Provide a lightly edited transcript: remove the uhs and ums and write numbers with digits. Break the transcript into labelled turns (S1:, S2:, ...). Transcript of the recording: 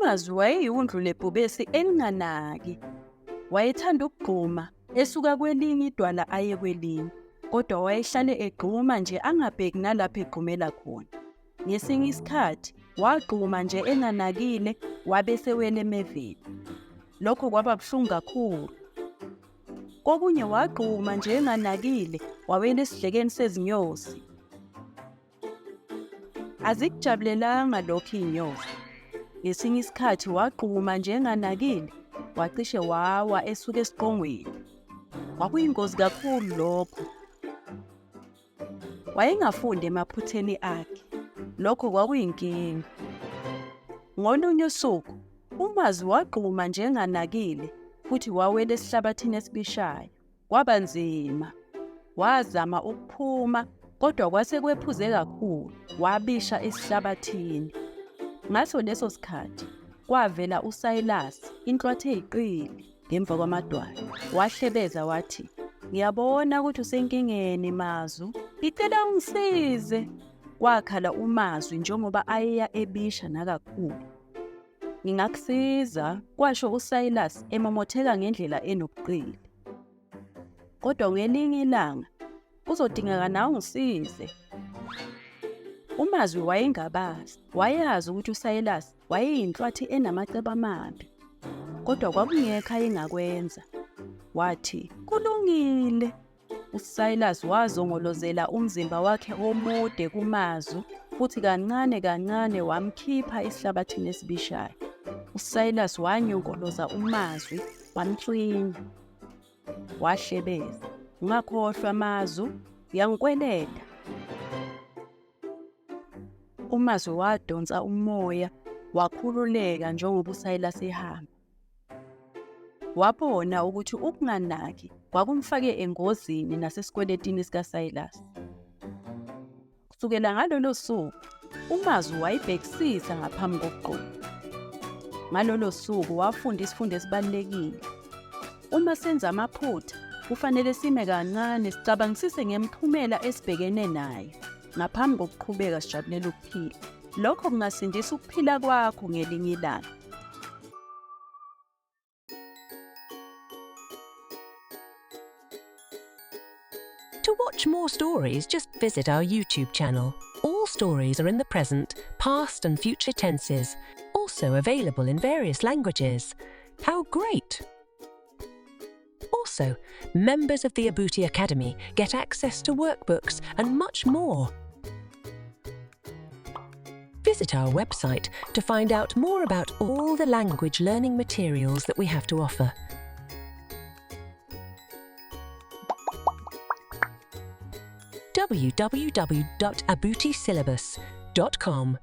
S1: UMazwi wayeyiwundlu lebhubesi elinganaki. Wayethanda ukugxuma esuka kwelinye idwala aye kwelinye, kodwa wayehlale egxuma nje angabheki nalapho egxumela khona. Ngesinye isikhathi wagxuma nje enganakile wabe esewela emeveni. Lokho kwaba buhlungu kakhulu. Kokunye wagxuma nje enganakile wawela esidlekeni sezinyosi. Azikujabulelanga lokho iy'nyosi. Ngesinye isikhathi wagxuma nje enganakile wacishe wawa esuka esiqongweni. Kwakuyingozi kakhulu lokho. Wayengafundi emaphutheni akhe. Lokho kwakuyinkinga. Ngolunye usuku, uMazwi wagxuma nje enganakile futhi wawela esihlabathini esibishayo. Kwaba nzima. Wazama ukuphuma kodwa kwase kwephuze kakhulu, wabisha esihlabathini. Ngaso leso sikhathi, kwavela uSilas, inhlwathi eyiqili, ngemva kwamadwala. Wahlebeza wathi, Ngiyabona ukuthi usenkingeni, Mazu. Ngicela ungisize. Kwakhala uMazwi njengoba ayeya ebisha nakakhulu. Ngingakusiza, kwasho uSilas emomotheka ngendlela enobuqili. Kodwa ngelinye ilanga kuzodingeka nawe ungisize. UMazwi wayengabazi, wayazi ukuthi uSilas wayeyinhlwathi enamacebo amabi. Kodwa kwakungekho ayengakwenza. Wathi, "Kulungile." USilas wazongolozela umzimba wakhe omude kuMazwi futhi kancane kancane wamkhipha esihlabathini esibishayo. USilas wanyongoloza uMazwi wamnswinya. Wahlebeza, "Ungakhohlwa Mazwi, uyangikweleta." UMazwi wadonsa umoya wakhululeka njengoba uSilas ehamba. Wabona ukuthi ukunganaki kwakumfake engozini nasesikweletini sikaSilas. Kusukela ngalolo suku, uMazwi wayibhekisisa ngaphambi kokugqoka. Ngalolo suku wafunda isifundo esibalulekile. Uma senza amaphutha, kufanele sime kancane sicabangisise ngemiphumela esibhekene nayo ngaphambi kokuqhubeka sijabulela ukuphila. Lokho kungasindisa ukuphila kwakho ngelinye ilanga.
S2: To watch more stories, just visit our YouTube channel. All stories are in the present, past, and future tenses, also available in various languages. How great! Also, members of the Abuti Academy get access to workbooks and much more. Visit our website to find out more about all the language learning materials that we have to offer. www.abutisyllabus.com.